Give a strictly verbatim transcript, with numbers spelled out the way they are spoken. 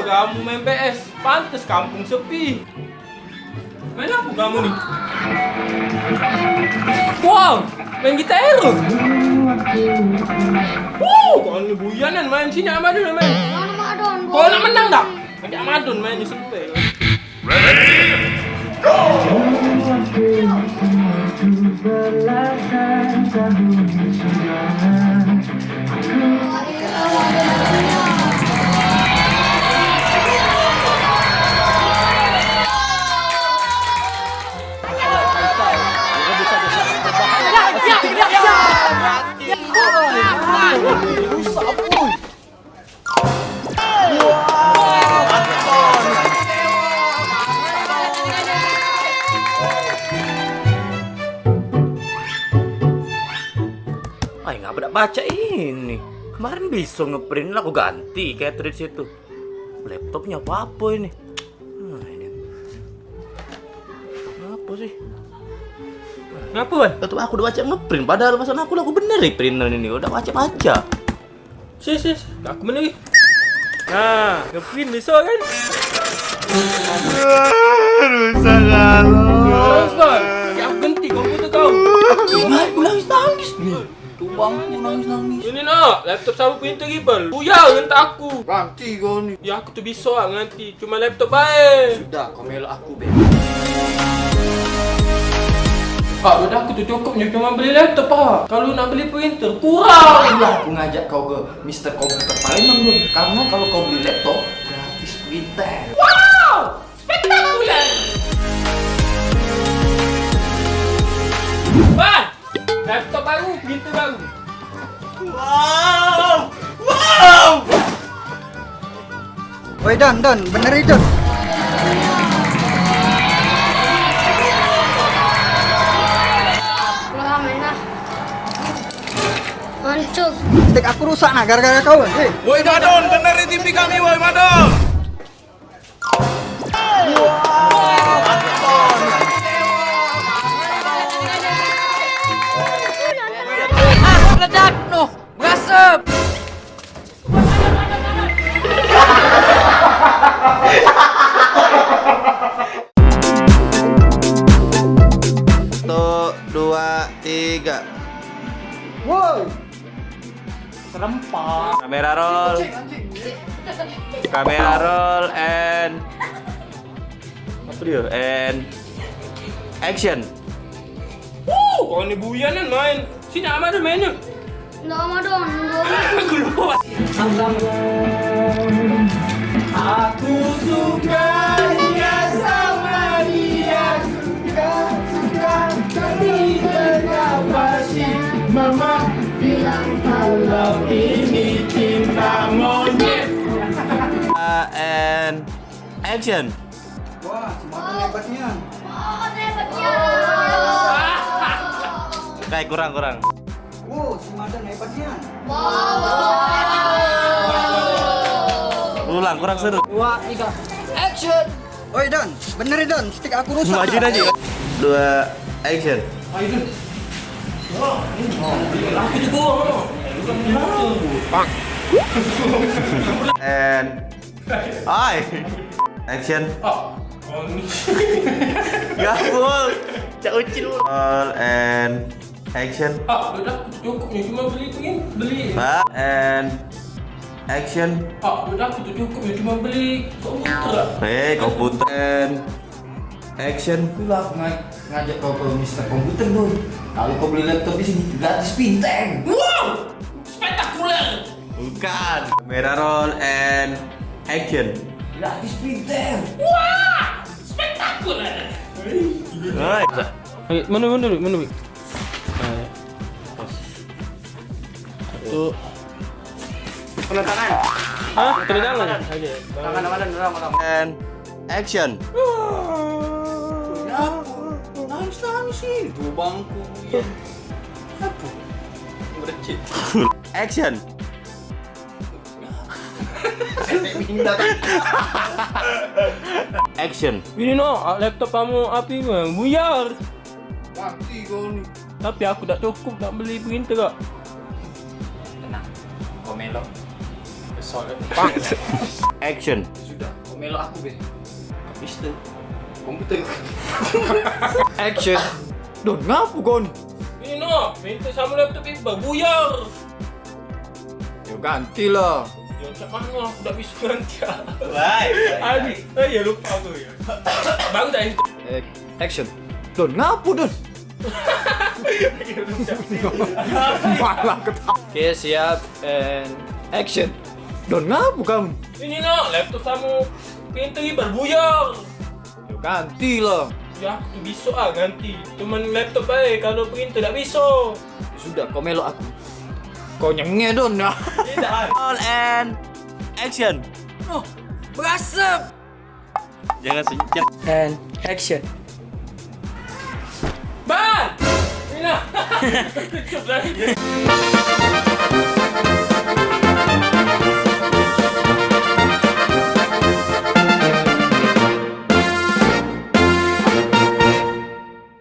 Kamu main P S, pantes kampung sepi. Main apa kamu ni? Wow, main gitar. Wow, kau ni buyanan main sini, Amadon main. Mana Madon? Kau nak menang tak? Ajak Amadon main di sini. Ay, ngapa dak pacak ini? Kemarin bisa ngeprint lah, aku ganti cartridge itu. Laptopnya apa-apa ini. Nah, ini. Apa sih? Ngapa, Wan? Kata aku dak pacak ngeprint, padahal pasan aku lah, aku bener nih printer ini, dak pacak-pacak. Sih, sih, sih. Aku mana lagi? Nah, ngeprint besok kan? Rusak lah. Terus, Bang. Ya, aku ganti komputer kau. Ini aku nangis-nangis nih. Tuh bangku nangis-nangis. Ini nak, laptop sama printer Gibel. Buyar rentak aku. Ganti kau ni. Ya, aku tu bisa lah nganti. Cuma laptop bae. Sudah, kau melok aku, Beb. Pak, duit aku tu cukup ni cuma beli laptop, Pak. Kalau nak beli printer, kurang. Itulah aku ngajak kau ke Mister Komputer Palembang, Dun. Karena kalau kau beli laptop, gratis printer. Wow! Spektakuler! Wah! Laptop baru, printer baru. Wow! Wow! Woi, Don, Don, beneri, Don. Pulang, main lah. Hancur. Stick aku rusak nah gara-gara kau. Eh. Woi, Madon, beneri T V kami, woi, Madon. Ah, meledak noh, berasap. Satu, dua, tiga. Woi. Serempak. Kamera roll. Anjing, anjing. Kamera roll and apa dia? And action. Wuh, kau ni buyanan main. Sini Amadon mainnya. Ndak Amadon, ndak. Aku lupa. Aku suka dia sama dia. Suka, suka, tapi kenapa sih mama bilang kalau ini cinta monyet? Uh, and action. Wah, si Madon hebat nian. Kayak kurang, kurang. Wow, si Madon hebat nian. Ulang, kurang seru. Dua, tiga, action. Oi Don, bener Don, stick aku rusak. Maju aja. Dua, action. Ayo Don. Wah, ini mau. Aku juga. Pak. And Hai. Action. Ah, oh, ni. Gabul. Cak ucil. Roll and action. Ah, udah aku tu cukup ni cuma beli tu ni, beli. Pak and action. Ah, udah aku tu cukup ni cuma beli komputer lah. Eh, komputer and action. Itulah aku nga- ngajak kau ke Mister Komputer, Boy. Kalau kau beli laptop di sini gratis printer. Wow! Spektakuler. Bukan. Kamera roll and action. Gratis printer. Wah, spektakuler. Hai. Ayo, mana, mana, mana, mana? Nah, ya. Pas. Satu. Kena tangan. Hah? Kena tangan? Oke. Tangan, tangan, tangan, tangan. And action. Kenapa? Nangis-nangis ini. Tuh bangku. Apa? Merecit. Action. Action. Ini no, laptop kamu api mah buyar. Mati kau ni. Tapi aku dak cukup nak beli printer kak. Tenang, kau melok ke Action. Sudah, kau melok aku be. Habis tu. Komputer. Action. Don, ngapo kon? Ini no, minta sama laptop ini babuyar. Yo ganti lah. Yo cak mano aku dak bisa ganti. Wai. Aduh, eh, ya lupa aku ya. Baru dah itu. Eh, action. Don, ngapo Don? Malah ketawa. Oke, siap and action. Don, ngapo kamu? Ini no, laptop sama printer ini babuyar. Yo ganti lah. Ya aku tu bisa ah ganti. Cuman laptop bae, kalau printer dak bisa. Sudah, kau melok aku. Kau nyenge Don. Tidak. Roll and action. Oh, berasap. Jangan senyum. And action. Ban! Mina! Kejut lagi.